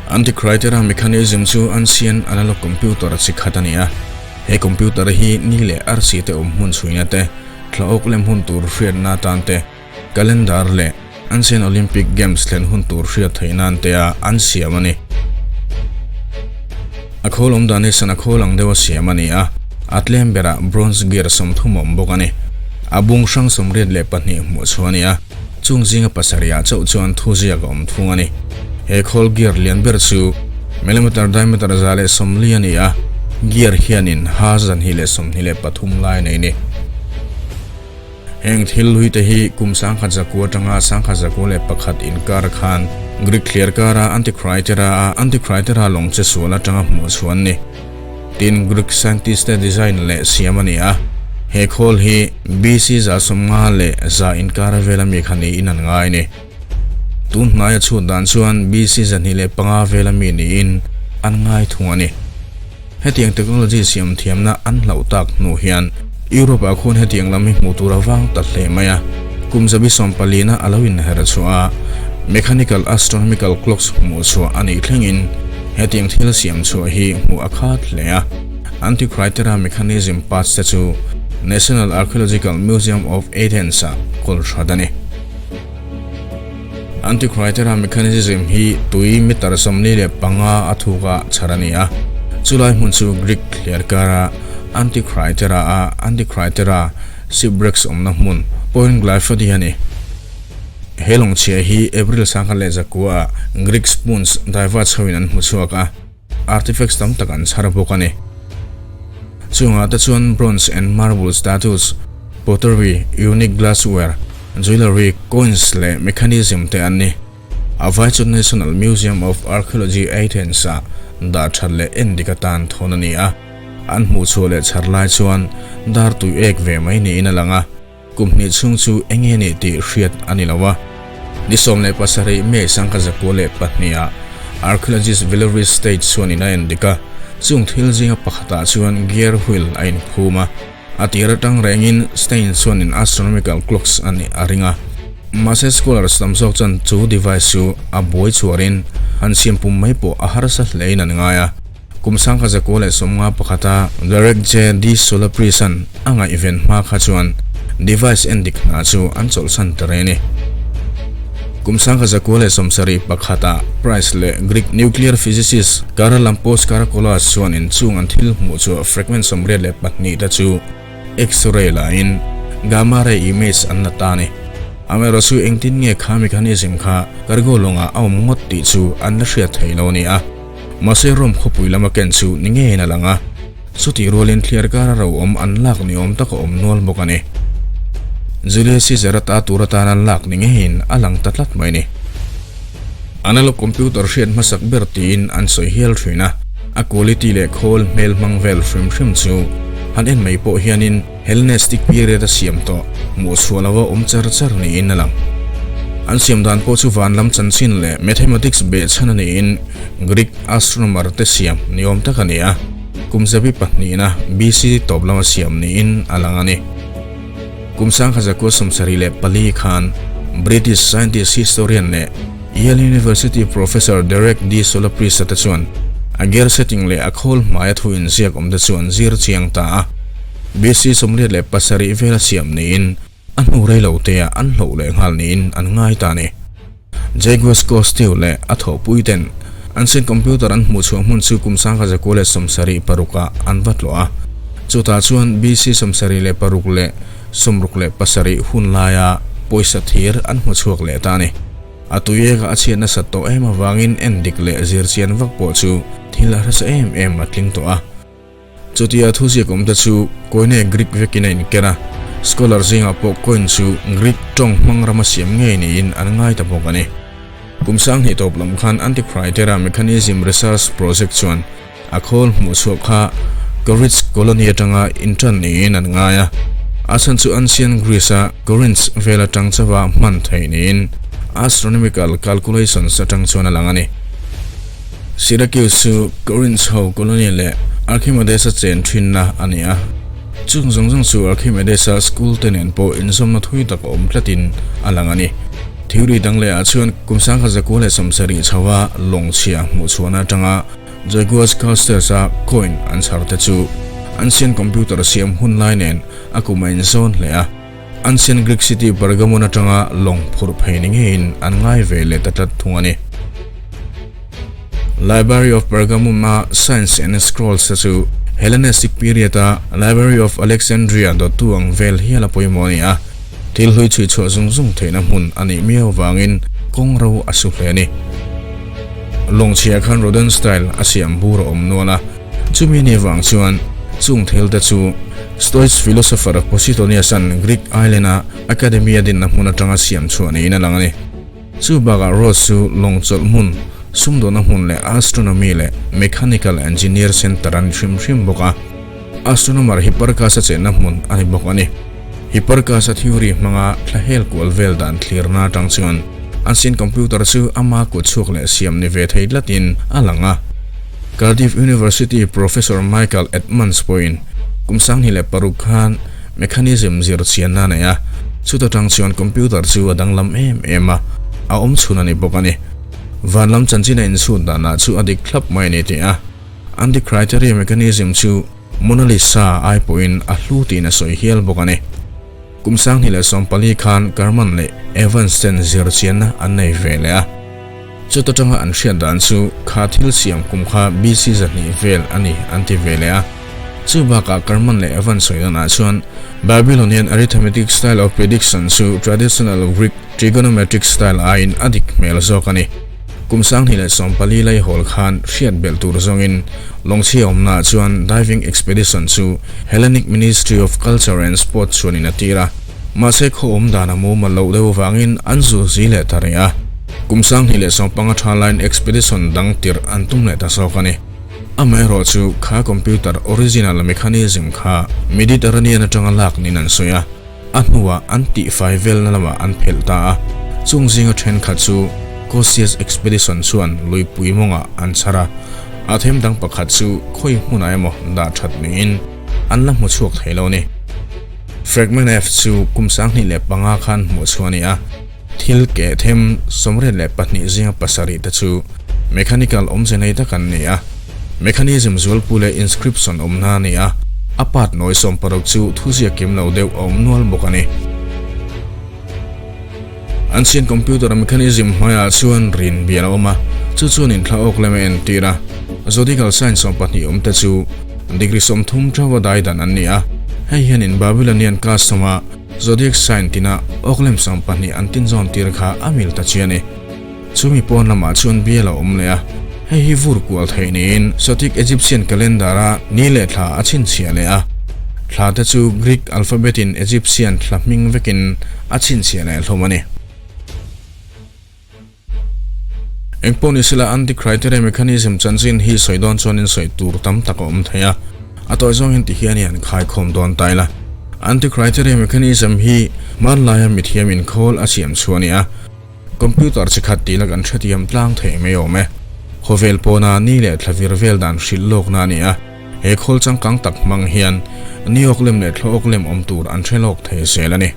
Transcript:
Antikythera mechanism chu ancient analog computer chi khat a ni a. He computer hi ni leh arsi te awm hmun chhuina te, thla awk lem hun tur hriatna atan te, calendar leh ancient Olympic Games thlen hun tur hriat theih nan te a an siam a ni. A khawl awm dan hi sana khawl ang deuha siam a ni a, a tlem berah bronze gear 30 a awm bawk a ni. A bung hrang 82 hmuh chhuah a ni a. Chung zinga pasarihah chauh chuan thu ziak a awm thung a ni. He khawl gear lian ber chu millimeter diameter 140 a ni a, gear hianin ha 223 lai a nei ni. Heng thil hlui te hi kum 1900 atanga 1901 inkar khan Greek thliar kara Antikythera a Antikythera lawng che sual atanga hmuh chhuah an ni. Tin, Greek scientist te design leh siam a ni a, he khawl hi BC 150 leh 100 inkara vela mi kha niin an ngai a ni. Tun hnaia chhut dan chuan BC 205 vela mi niin an ngai thung a ni. Hetiang technology siam thiamna an hlauh tak hnu hian Europe ah khuan hetiang lam hi hmuh tur a vang ta hle mai a, kum 140 na a lo inher chhuah a, mechanical astronomical clocks hmuh chhuah a nih thlengin Hetiang thil siam chhuah hi hmuh a khat hle a, Antikythera mechanism parts te chu National Archaeological Museum of Athens ah kawl that a ni. Antikythera mechanism hi tui meter 45 a thuk a chhar a ni a, chulai hmun chu Greek thliar kara Antikythera a Antikythera shipwrecks awmna hmun Point Glyphodi a ni. He lawng chhia hi April 1900 ah Greek spoons diver chhoin an hmu chhuak a, artifacts tam tak an chhar bawk a ni. Chungah te chuan bronze and marble statues, pottery, unique glassware, jewellery, coins leh mechanism te an ni. A vai chu National Museum of Archaeology Athens ah dah that leh endik atan thawn a ni a, an hmuh chhuah leh chhar lai chuan dar tui ek ve mai niin a lang a. Kum hnih chhung chu eng nge nih tih hriat a ni lo a. Ni 17 May 1902 ah Archaeologist Valerie State chuan in a en dik a, chung thil zinga pakhatah chuan gear wheel a inphum a. A tir atang rengin Stein chuan in astronomical clocks a nih a ring a. Mahse scholars tam zawk chuan chu device chu a buai chhuarin han siam pum mai pawh a harsa hlein an ngai a. Kum 1951 a Derek J. D. Solaprisan a ngaihven hma kha chuan device en dik hna chu an chawlhsan ta reng a ni. Kum 1971 a Price leh Greek nuclear physicist Charalampos Karakolas chuan inchung an thil hmuh chu fragment 82 te chu X-ray lain gamma ray image an la ta a ni. Amaherawh chu engtin nge kha mechanism kha cargo lawngah a awm ngawt tih chu an la hriat thei lo a ni a. Mahse Rome khawpui lama ken chu ni ngeiin a lang a, chutih rualin thliar kara ro awm an lak ni awm tak a awm nual bawk a ni. Julius Caesar a ta tur atana lak ni ngeiin a lang ta tlat mai a ni. Analog computer hriat hmasak ber tiin an sawi hial thin a, a quality leh khawl hmel hmang vel hrim hrim chu han en mai pawh hianin Hellenistic period a siam tawh hmuh chhuah lova awm char char niin a lang. An siam dan pawh chu van lam chanchin leh mathematics behchhan a niin Greek astronomer te siam ni awm tak a ni a, kum zabi pahnihna BC tawp lama siam niin a lang a ni. Kum 1974 khan British scientist historian leh Yale University professor Derek D. Solaprisa te chuan a gear setting leh a khawl hmaia thu inziak awm te chu an zir chiang ta a. BC 87 vela siam niin a hnu rei lo te ah an hloh leh nghal niin an ngai ta a ni. Jaguars Costew leh a thawhpui ten an sin computer an hmuh chhuah hmun chu kum 1976 ah an va tlawh a, chutah chuan BC 76 leh 67 hun laia pawisa thir an hmu chhuak leh ta a ni. A tuiek a chhiat nasat tawh em avangin endik leh zirchian vak pawh chu thil a hrasa em em a tling tawh a. Chutia thuziak awm te chu Koine Greek vekin a inker a, scholar zingah pawh coin chu Greek tawng hmang rama siam ngei niin an ngai ta bawk a ni. Kum 2000 tawp lam khan Antikythera Mechanism Research Project chuan a khawl hmuh chhuah kha Corinth colony atanga intan niin an ngai a, a chhan chu ancient Greece-a Corinth vel atang chauha hman theih niin astronomical calculations atang chuan a lang a ni. Syracuse chu Corinth ho colony leh Archimedes-a chen thinna a ni a. Chung zawng zawng chu Archimedes-a school te nen pawh inzawmna thui tak a awm tlatin a lang a ni. Theory dang leh ah chuan kum 1917 chho a lawng chhia hmuh chhuahna atanga Jaguars Casters a coin an chhar te chu ancient computer siam hun lai nen a kum a inzawn hle a. Ancient Greek city Pergamon atanga lawng phurh phei ni ngeiin an ngai ve leh ta tlat thung a ni. Library of Pergamum a Signs and Scrolls te chu Hellenistic period a Library of Alexandria dawttu ang vel hial a pawimawh a ni a, thil hlui chhui chhuah zung zung theihna hmun a nih miau avangin kawng ro a su hle a ni. Lawng chhia khan Rodin style a siam bur a awm nual a, chumi ni avang chuan chung thil te chu Stoics philosopher Posidonius-a'n Greek island-a Academy a dinna hmun atanga siam chhuah niin a lang a ni. Chu bakah Rhodes chu lawng chawlh hmun, sumdawhna hmun leh astronomy leh mechanical engineer center a ni hrim hrim bawk a. Astronomer Hipparchus-a chenna hmun a ni bawk a ni. Hipparchus-a theory hmanga thla hel kual vel dan thlirna atang chuan ancient computer chu ama kut chhuak leh siam ni ve thei tlatin a lang a. Cardiff University Professor Michael Edmunds pawhin kum 2006 khan Mechanism zir chianna a nei a, chuta tang chuan computer chu a danglam em em a, a awm chhun a ni bawk a ni. Van lam chanchin a inchhut danah chu a dik thlap mai a ni tih a, Anti-Criteria Mechanism chu Mona Lisa ai pawhin a hlu tiin a sawi hial bawk a ni. Kum 2014 khan Karman leh Evans ten zir chianna an nei ve leh a, chuta tanga an hriat dan chu kha thil siam kum kha BC 200 vel a ni an ti ve leh a. Chu bakah Karman leh Evan sawi danah chuan Babylonian arithmetic style of prediction chu traditional Greek trigonometric style aiin a dik hmel zawk a ni. Kum 2014 lai hawl khan hriat belh tur zawngin lawngchhia awmnaah chuan diving expedition chu Hellenic Ministry of Culture and Sport chuanin a tir a. Mahse khaw awm dan a mumal loh deuh avangin an zul zi leh ta rih a. Kum 2015 tha laiin expedition dang tirh an tum leh ta zawk a ni. Amaherawh chu kha computer original mechanism kha Mediterranean atanga lak niin an sawi a, a hnuah an tihfai velna lamah an phelh ta a, chung zinga thenkhat chu Cossius Expedition chuan luipui mawngah an chhar a, a them dang pakhat chu khawi hmunah emaw dah that niin an la hmu chhuak thei lo a ni. Fragment F chu kum 2005 khan hmuh chhuah a ni a. Thil keh them 82 zinga pasarih te chu mechanical awmze nei tak an ni a, mechanism zualpui leh inscription awmna a ni a, a part nawi 60 chu thuziak kim lo deuh a awm nual bawk a ni. Ancient computer mechanism hmaiah chuan rin bial a awm a, chu chuan inthla awk lem a entir a, zodiacal sign 12 awm te chu degree 30 theuh a dai dan an ni a, hei hianin Babylonian custom-a Zodiac sign tina awklem 12 an tinzawn tir kha a mil ta chian e. Chumi pawn lamah chuan bial a awm leh a, hei hi vur kual theih niin Sothic Egyptian calendar a ni leh thla a chhinchhiah leh a. Thla te chu Greek alphabet in Egyptian thla hming vekin a chhinchhiah leh hlawm a ni. Engpawh ni sela anti-criteria mechanism chanchin hi sawi dawn chuanin sawi tur tam tak a awm thei a, a tawi zawng hian tihian i han khaikhawm dawn ta ila. Anti-criteria mechanism hi hmanlaia mithiam inkhawl a siam chhuah a ni a, computer chi khat tih la kan hrethiam tlang thei mai awm e. Khawvel pawna ni leh thla vir vel dan hrilh lawkna a ni a, he khawl changkang tak hmang hian ni awk lem leh thla awk lem awm tur an hre lawk thei zel a ni.